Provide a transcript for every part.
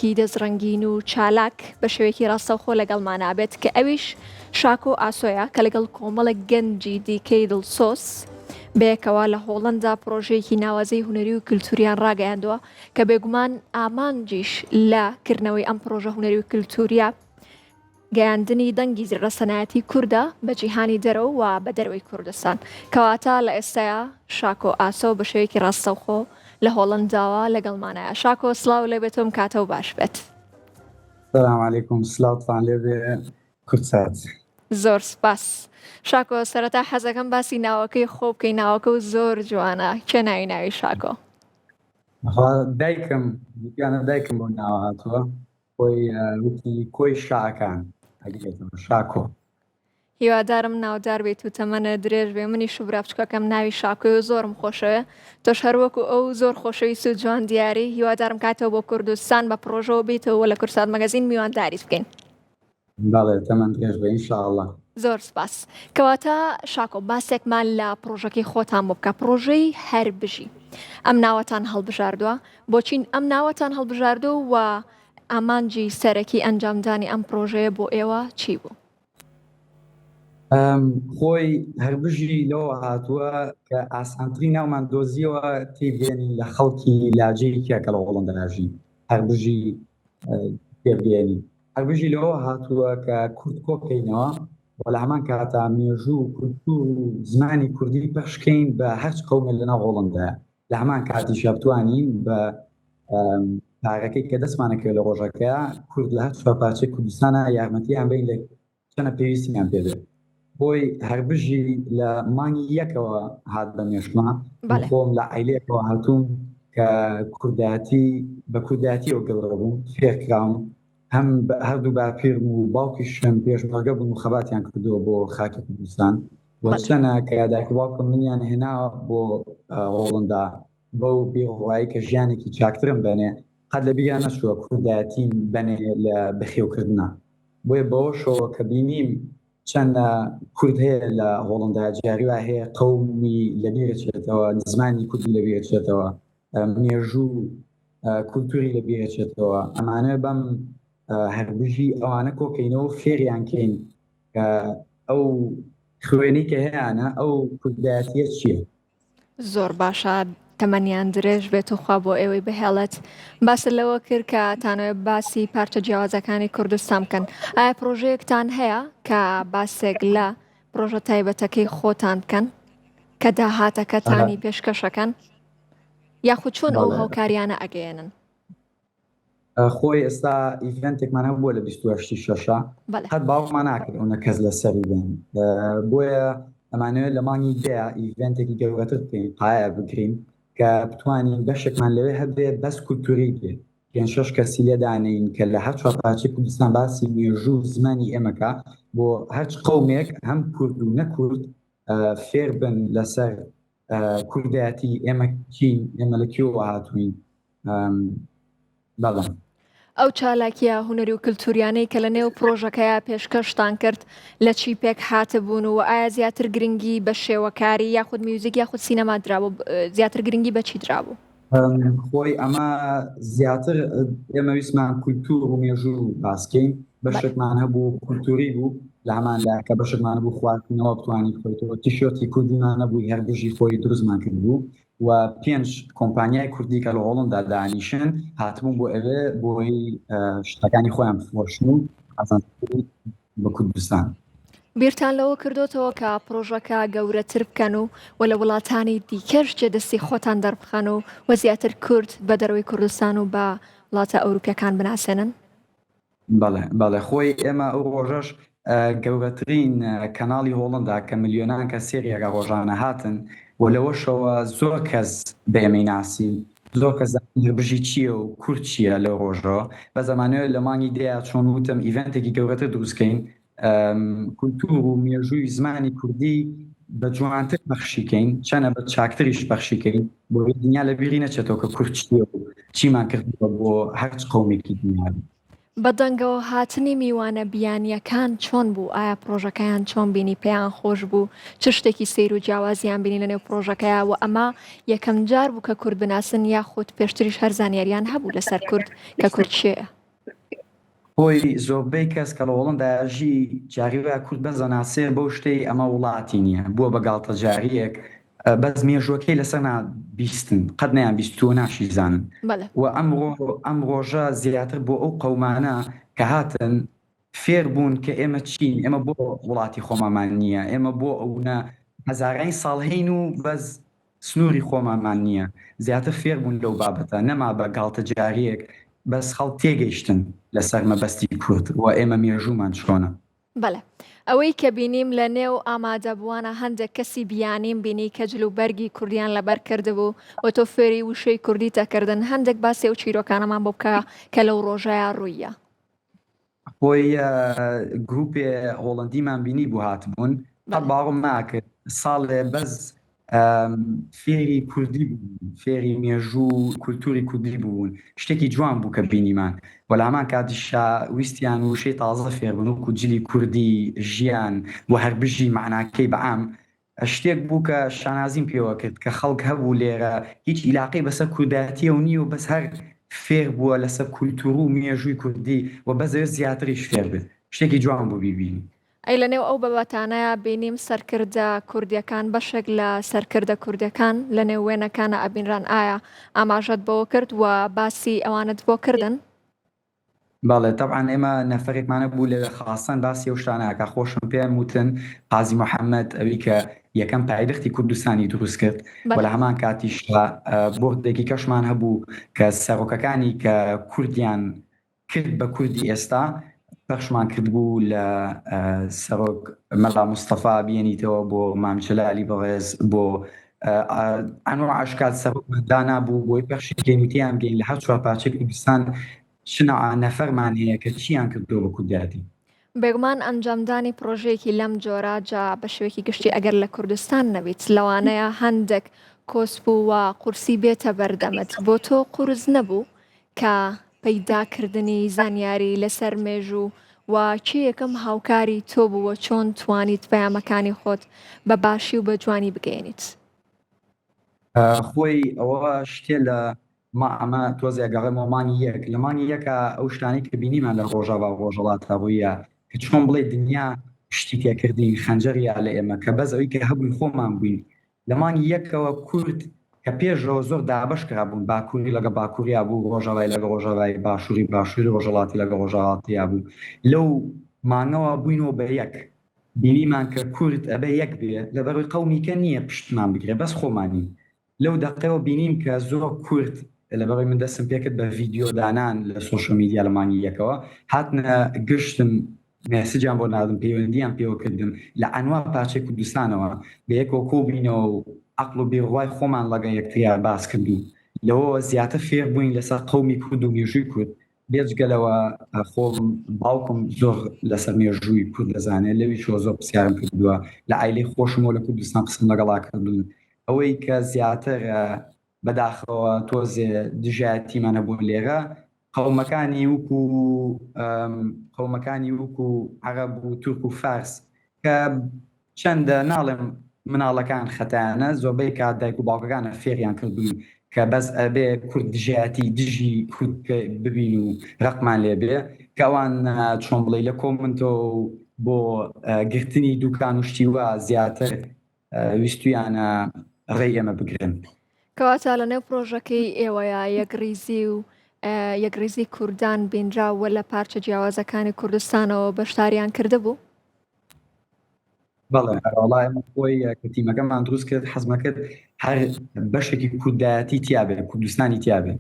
کی دەست ڕەنگین و چالاک بە شێوەیەکی ڕاستەوخۆ لەگەڵمانا بێت کە ئەویش شاکۆ ئاسۆیە کە لەگەڵ کۆمەڵێک گەنجی دیکەی دڵسۆز بەیەکەوە لە هۆڵەندا پڕۆژەیەکی ناوازەی هونەری و کلتوریان ڕاگەیاندووە کە بێگومان ئامانجیش لە کردنەوەی ئەم پڕۆژە هونەری و کلتوریە گەیاندنی دەنگی ڕەسەنایەتی کوردە بە جیهانی دەرەوە و بە دەرەوەی کوردستان. کەواتە لە ئێستایا شاکۆ ئاسۆ بە شێوەیەکی ڕاستەوخۆ لە هۆڵەنداوە لەگەڵمانایە. شاکۆ سڵاو لێ بێت و ئەم کاتەو باش بێت. سلام علیکم سلاوتان لێ بێ کوردسات. زۆر سپاس. شاکۆ سەرەتا حەزەکەم باسی ناوەکەی خۆ بکەی ناوەکەو زۆر جوانە کێ ناوی ناوی شاکۆ؟ دایکم گیانە دایکم بۆ ناوە هاتووە. خۆی وتی کۆی شاکان ئەگرێتەوە شاکۆ. هیوادارم ناودار بیت و تەمەنت درێژ بێ منیش و برا بچوکەکەم ناوی شاکۆی و زۆرم خۆشەوێ تۆش هەر وەکو ئەو زۆر خۆشەویست و جوان دیاری هیوادارم کاتەوە بۆ کوردستان بە پڕۆژەوە بیتەوە لە کوردسات مەگەزین میوانداریت بکەین. بەڵێ تەمەن درێژ بێ ان شاء اللە. زۆر سپاس. کەواتە شاکۆ باسێکمان لە پڕۆژەکەی خۆتان بۆ بکە پڕۆژەی هەر بژی ئەم ناوەتان هەڵبژاردووە بۆچی ئەم ناوەتان هەڵبژاردووە و ئامانجی سەرەکی ئەنجامدانی ئەم پڕۆژەیە بۆ ئێوە چی بوو؟ خۆی هەربژی لەوە هاتووە کە ئاسانترین ناومان دۆزیەوە تێبگەێنین لە خەڵکی لاجەیەکە کە لە هۆڵەندا ژین هەربژی تێبگەێنین هەربژی لەوە هاتووە کە کورد کۆکەینەوە و لە هەمان کاتا مێژوو و کولتوور و زمانی کوردی پەخشکەین بە هەرچ قەومێ لەناو هۆڵەندایە لە هەمان کاتیشا بتوانین بە پارەکەی کە دەستمانەکەوێت لە ڕۆژەکە کورد لە هەر چوار پارچەی کوردستانە یارمەتیان بین لە چەنە پێویستیان پێ بێت بۆی هەربژی لە مانگی یەکەوە هات بە مێشکما خۆم لە عیلێکەوە هاتووم کە کوردایەتی بە کوردایەتیەوە گەورە بووم فێرکراوم هەم هەردوو باپیرم و باوکیشم پێشمەرگە بوون و خەباتیان کردووە بۆ خاکی کوردستان و چەنە کە دایک و باوکم منیان هێناوە بۆ هۆڵندا بەو بیرڕایی کە ژیانێکی چاکترم بەنێ قەت لە بیریان نەچووە کوردایەتیم بەنێ لە بەخێوکردنا بۆیە بەوەشەوە کە بینیم چەندە کورد هەیە لە هۆڵندا جاری وا هەیە قەومی لەبیرەچێتەوە زمانی کوردی لەبیرەچێتەوە مێژوو کولتوری لەبیرەچێتەوە ئەمانە بەم هەربژی ئەوانە کۆکەینەوە فێریان کەین کە ئەو خوێنی کە هەیانە ئەو کوردایەتیە چییە؟ زۆر باشە تەمەنیان درێژ بێت و خوا بۆ ئێوەی بهێڵێت باست لەوە کرد کە تانەوێ باسی پارچە جیاوازەکانی کوردستان بکەن ئایا پرۆژەیەکتان هەیە کە باسێک لە پرۆژە تایبەتەکەی خۆتان بکەن کە داهاتەکەتانی پێشکەشەکەن یاخود چۆن ئەو هاوکاریانە ئەگەیەنن؟ خۆی ئێستا event ێکمان هەبووە لە 28 شەشە قەت باوەڕمان ناکرد ئەوە کەس لەسەری بێن بۆیە ئەمانەوێت لە مانگی دەیە event ێکی گەورەتر بکەین قایە بگرین کە بتوانین بەشێکمان لەوێ هەبێ بەس کولتوری بێ پێنج شەش کەسی لێدانین کە لە هەر چوار پارچەی کوردستان باسی مێژوو و زمانی ئێمەکە بۆ هەرچ قەومێک هەم کورد و نەکورد فێر بن لەسەر کوردایەتی ئێمە کین ئێمە لە کوێوە هاتووین بەڵێ. ئەو چالاکیە هونەری و کلتوریانەی کە لە نێو پرۆژەکەیا پێشکەشتان کرد لە چی پێک هاتبوون و ئایا زیاتر گرنگی بە شێوەکاری یاخود میوزیک یاخود سینەما درابوو زیاتر گرنگی بە چی درابوو؟ خۆی ئەمە زیاتر ئێمە ویستمان کولتور و مێژوو باسکەین بەشێکمان هەبوو کولتوری بوو لە هەمان لا کە بەشێکمان بوو خواردنەوە بتوانانی خۆیتەوە تیشۆرتی کوردیمان نەبوو هەر بژی خۆی دروستمان کردبوو و پێنج کۆمپانیای کوردی کە لە هۆڵندا دانیشن هاتبوون بۆ ئەوێ بۆی شتەکانی خۆیان بفرۆشن و قازانجکردن بە کوردستان. بیرتان لەوە کردۆتەوە کە پڕۆژەکە گەورەتر بکەن و و لە وڵاتانی دیکەش جێ دەستی خۆتان دەربخەن و و زیاتر کورد بە دەرەوەی کوردستان و بە وڵاتە ئەوروپیەکان بناسێنن؟ بەڵێ بەڵێ خۆی ئێمە ئەو ڕۆژەش گەورەترین کەناڵی هۆڵندا کە ملیۆنان کەس سێری ئەکا ڕۆژانە هاتن و لەوەشەوە زۆر کەس بە ئێمەی ناسی زۆر کەس زانی هەربژی چییە و کورد چییە لەو ڕۆژەوە بەس ئەمانەوێت لە مانگی دەیا چۆن وتم event ێکی گەورەتر دروست کەین کولتور و مێژووی زمانی کوردی بە جوانتر پەخشی کەین چەنە بە چاکتریش پەخشی کەین بۆ دنیا لە بیری نەچێتەوە کە کورد چییە و چیمان کردووە بۆ هەرچ قەومێکی دنیا. بە دەنگەوە هاتنی میوانە بیانییەکان چۆن بوو؟ ئایا پڕۆژەکەیان چۆن بینی؟ پێیان خۆش بوو؟ چ شتێکی سەیر و جیاوازیان بینی لەنێو پڕۆژەکەیا و ئەمە یەکەم جار بوو کە کورد بناسن یاخود پێشتریش هەر زانیاریان هەبوو لەسەر کورد کە کورد کێیە؟ خۆی زۆربەی کەس کە لە هۆڵەندا ئەژی جاری وایە کورد بەس ئەناسێ بەو شتەی ئەمە وڵاتی نییە بووە بە گاڵتەجارییەک بەس مێژووەکەی لەسەر نا بیستن قەت نەیان بیستووە ناشی زانن بەڵێ. و ئەمڕۆ ئەم ڕۆژە زیاتر بۆ ئەو قەومانە کە هاتن فێر بوون کە ئێمە چین ئێمە بۆ وڵاتی خۆمامان نییە ئێمە بۆ ئەونە هەزارانی ساڵ هەین و بەس سنووری خۆمانمان نییە زیاتر فێر بوون لەو بابەتە نەما بە گاڵتەجارییەک بەس خەڵک تێگەیشتن لەسەر مەبەستی کورد و ئێمە مێژوومان چۆنە. بەڵێ. ئەوەی کە بینیم لە نێو ئامادەبووانە هەندێک کەسی بیانیم بینی کە جل و بەرگی کوردیان لەبەر کردبوو و تۆ فێری وشەی کوردیت ئەکردن هەندێک باسی ئەو چیرۆکانەمان بۆ بکە کە لەو ڕۆژەیا ڕووییا. خۆی گروپێ هۆڵەندیمان بینی بوو هاتبوون قەت باوەڕم ناکرد ساڵێ بەس فێری کوردی بوون فێری مێژوو کولتوری کوردی بوون شتێکی جوان بوو کە بینیمان و لە هەمان کاتیشا ویستیان وشەی تازە فێر بن وەکو جلی کوردی ژیان و هەربژی مەعناکەی بە عام شتێک بوو کە شانازیم پێوە کرد کە خەڵک هەبوو لێرە هیچ ئیلاقەی بەسەر کوردایەتیەوە نییە و بەس هەر فێر بووە لەسەر کولتوور و مێژووی کوردی و بەس دەوێت زیاتریش فێر بێت شتێکی جوان بوو بیبینی. ئەی لەنێو ئەو بابەتانەیا بینیم سەرکردە کوردیەکان بەشێک لە سەرکردە کوردەکان لەنێو وێنەکانا ئەبینران ئایا ئاماژەت بەوە کرد و باسی ئەوانت بۆ کردن؟ بەڵێ تەبعەن ئێمە نەفەرێکمان هەبوو لەوێ خاسەن باسی ئەو شتانە ئەکا خۆشم پێیان وتن قازی محەمەد ئەوی کە یەکەم پایتەختی کوردستانی دروست کرد و لە هەمان کاتیشدا بۆردێکی کەشمان هەبوو کە سەرۆکەکانی کە کوردیان کرد بە کوردی ئێستا پەخشمان کردبوو لە سەرۆک مەلا مستەفا بێنیتەوە بۆ مام جەلالی بەڕێز بۆ ئەنوع ئەشکال سەرۆکمان دانابوو بۆی پەخشی بکەین و تێیان بگەین لە هەر چوار پارچەی کوردستان چ نەعا نەفەرمان هەیە کە چیان کردووە بە کوردایەتی. بێگومان ئەنجامدانی پڕۆژەیەکی لەم جۆرە جا بە شێوەیەکی گشتی ئەگەر لە کوردستان نەبیت لەوانەیە هەندێک کۆسپ و قورسی بێتە بەردەمت بۆ تۆ قورس نەبوو کە پەیداکردنی زانیاری لەسەر مێژوو و کێ یەکەم هاوکاری تۆ بوو و چۆن توانیت پەیامەکانی خۆت بە باشی و بە جوانی بگەیەنیت؟ خۆی ئەوە شتێ لە ما ئەمە تۆزێ ئەگەڕێمەوە مانگی یەک لە مانگی یەکا ئەو شتانەی کە بینیمان لە ڕۆژاڤا و ڕۆژهەڵاتا ڕووییا کە چۆن بڵێی دنیا شتی تێکردین خەنجەریا لە ئێمە کە بەس ئەوی کە هەبووین خۆمان بووین لە مانگی یەکەوە کورد کە پێشەوە زۆر دابەش کرابوون باکووری لەگە باکووریا بوو ڕۆژاوای لەگە ڕۆژاوای باشووری باشووری ڕۆژهەڵاتی لەگە ڕۆژهەڵاتیا بوو لەو مانگەوە بووینەوە بە یەک بینیمان کە کورد ئەبێ یەک بێ لەبەروی قەومیکە نییە پشتمان بگرێ بەس خۆمانین لەو دەقەوە بینیم کە زۆر کورد لەبەرئەوەی من دەستم پێکرد بە ڤیدیۆ دانان لە social media لە مانگی یەکەوە هاتنە گشتم message یان بۆ ناردم پەیوەندیان پێوە کردم لە ئەنوا پارچەی کوردستانەوە بەیەکەوە کۆبووینەوە و عەقڵ و بیروڕای خۆمان ڵەگە یەکتریا باس کرد و لەوەوە زیاتر فێر بووین لەسەر قەومی کورد و مێژووی کورد بێجگە لەوە خۆم باوکم زۆر لەسەر مێژووی کورد دەزانێت لەویشەوە زۆر پرسیارم کردووە لە عایلەی خۆشمەوە لە کوردستان قسەم لەگەڵا کردوون ئەوەی کە زیاتر بەداخەوە تۆزێ دژایەتیمان هەبوو لێرە قەومەکانی وکو قەومەکانی وکو عەرەب و تورک و فارس کە چەندە ناڵێم مناڵەکان خەتایانە زۆربەی کات دایک و باوکەکانە فێریان کردوون کە بەس ئەبێ کورد دژایەتی دژی کورد ببین و ڕقمان لێ بێ کە ئەوان چۆن بڵێ لە comment ەوە و بۆ گرتنی دوکان و شتی وا زیاتر ویستویانە ڕێی ئێمە بگرن. کەواتە لە نێو پرۆژەکەی ئێوەیە یەکڕیزی و یەکڕیزی کوردان بینرا و لە پارچە جیاوازەکانی کوردستانەوە بەشداریان کردبوو؟ بەڵێ وەڵا ئێمە خۆی کە تیمەکەمان دروست کرد حەزمە کرد هەر بەشێکی کوردایەتی تیاابێ کوردستانی تیاابێ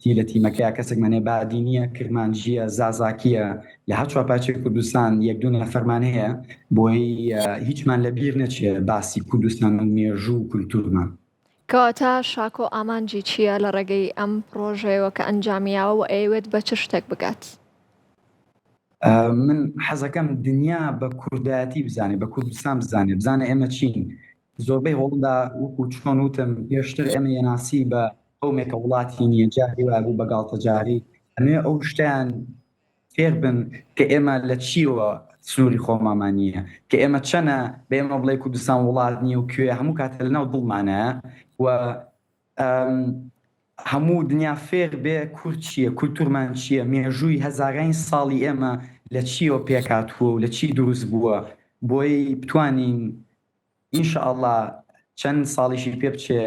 تی لە تیمەکەیا کەسێکمان هەیە بادینیە کرمانجیە زازاکیە لە هەر چوار پارچەی کوردستان یەک دوو نەفەرمان هەیە بۆی هیچمان لە بیر نەچێ باسی کوردستان و مێژوو و کولتوورمان. کەواتە شاکۆ ئامانجی چییە لە ڕێگەی ئەم پڕۆژەیەوە کە ئەنجامیاوە و ئەیەوێت بە چ شتێک بگات؟ من حەزەکەم دنیا بە کوردایەتی بزانێ بە کوردستان بزانێ بزانێ ئێمە چین زۆربەی هۆڵندا وەکو چۆن وتم پێشتر ئێمە یەناسی بە قەومێکە وڵاتی نییە جاری وایە بوو بە گاڵتەجاری ئەمێ ئەو شتیان. فێر بن کە ئێمە لە چیەوە سنووری خۆمامان نییە کە ئێمە چەنە بە ئێمە بڵێ کوردستان وڵات نییە و کوێ هەموو کاتە لەناو دڵمانە و هەموو دنیا فێر بێ کورد چییە، کولتوورمان چییە، مێژووی هەزارانی ساڵی ئێمە لە چییەوە پێکهاتووە و لە چی دروست بووە، بۆی بتوانین ان شاء اللە چەند ساڵیشی پێ بچێ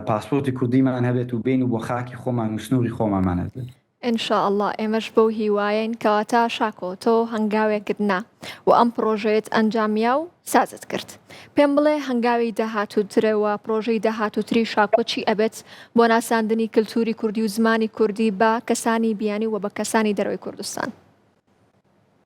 پاسپۆرتی کوردیمان هەبێت و بێین و بۆ خاکی خۆمان و سنووری خۆمانمان هەبێت. ان شاء اللە ئێمەش بەو هیوایەین کەواتە شاکۆ تۆ هەنگاوێکت نا و ئەم پڕۆژەیەت ئەنجامیا و سازت کرد پێم بڵێ هەنگاوی داهاتووتر و پڕۆژەی داهاتووتری شاکۆ چی ئەبێت بۆ ناساندنی کلتوری کوردی و زمانی کوردی بە کەسانی بیانی و بە کەسانی دەرەوەی کوردستان؟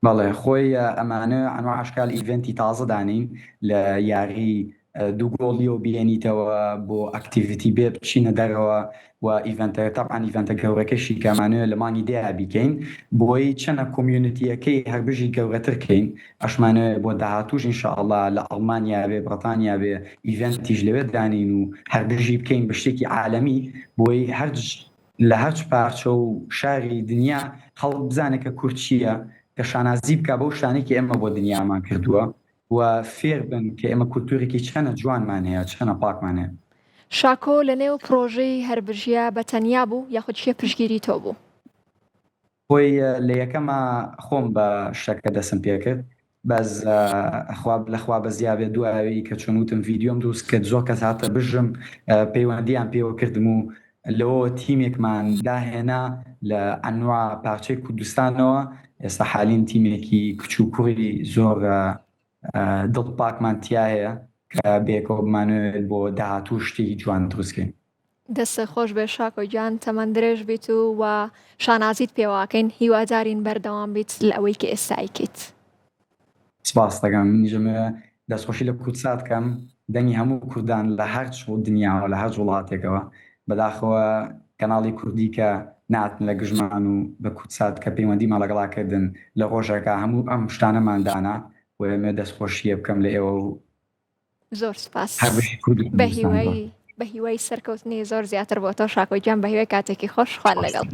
بەڵێ خۆی ئەمانە ئەنواع ئەشکال event ی تازە دانین لە یاری دوو گۆڵیەوە بێنیتەوە بۆ activity بێ بچینە دەرەوە و event ە تەبعەن event ە گەورەکەشی کە ئەمانەوێ لە مانگی دەیا بیکەین بۆی چەنە community یەکەی هەربژی گەورەتر کەین ئەشمانەوێ بۆ داهاتووش ان شاء اللە لە ئەڵمانیا بێ بڕتانیا بێ event یش لەوێ دانین و هەربژی بکەین بە شتێکی عالەمی بۆی هەر لە هەرچ پارچە و شاری دنیا خەڵک بزانێ کە کورد چییە، کە شانازی بکا بەو شتانەی کە ئێمە بۆ دنیامان کردووە و فێر بن کە ئێمە کولتوورێکی چەنە جوانمان هەیە، چەنە پاکمان هەیە. شاکۆ لە نێو پڕۆژەی هەربژیە بە تەنیا بوو یاخود کێ پشتگیری تۆ بوو؟ خۆی لە یەکەما خۆم بە شتەکە دەسم پێکرد بەس خوا لە خوا بەزیا بێت دوایەوەی کە چۆن وتم ڤیدیۆم دروست کرد زۆر کەس هاتە بژم پەیوەندیان پێوە کردم و لەوەوە تیمێکمان داهێنا لە ئەنوا پارچەی کوردستانەوە ئێستا حالین تیمێکی کچ و کوڕی زۆر دڵ پاکمان تیا هەیە کە بێکەوە بمانەوێت بۆ داهاتوو شتێکی جوان دروستکەین. دەستت خۆش بێت شاکۆ گیان تەمەن درێژ بیت و و شانازیت پێواکەین هیوادارین بەردەوام بیت لە ئەوەی کە ئێستا ئەیکەیت. سپاست دەکەم منیش ئەمەوێ دەستخۆشی لە کوردسات کەم دەنگی هەموو کوردان لە هەرچ دنیاوە لە هەرچ وڵاتێکەوە بەداخەوە کەناڵی کوردی کە ناتن لە گژمان و بە کوردسات کە پەیوەندیمان لەگەڵا کردن لە ڕۆژەکە هەموو ئەم شتانەمان دانا بۆیە ئەمەوێ دەستخۆشیە بکەم لە ئێوە و زۆر سپاس بە هیوای بە هیوای سەرکەوتنی زۆر زیاتر بۆ تۆ شاکۆ گیان بە هیوای کاتێکی خۆش خوان لەگەڵ.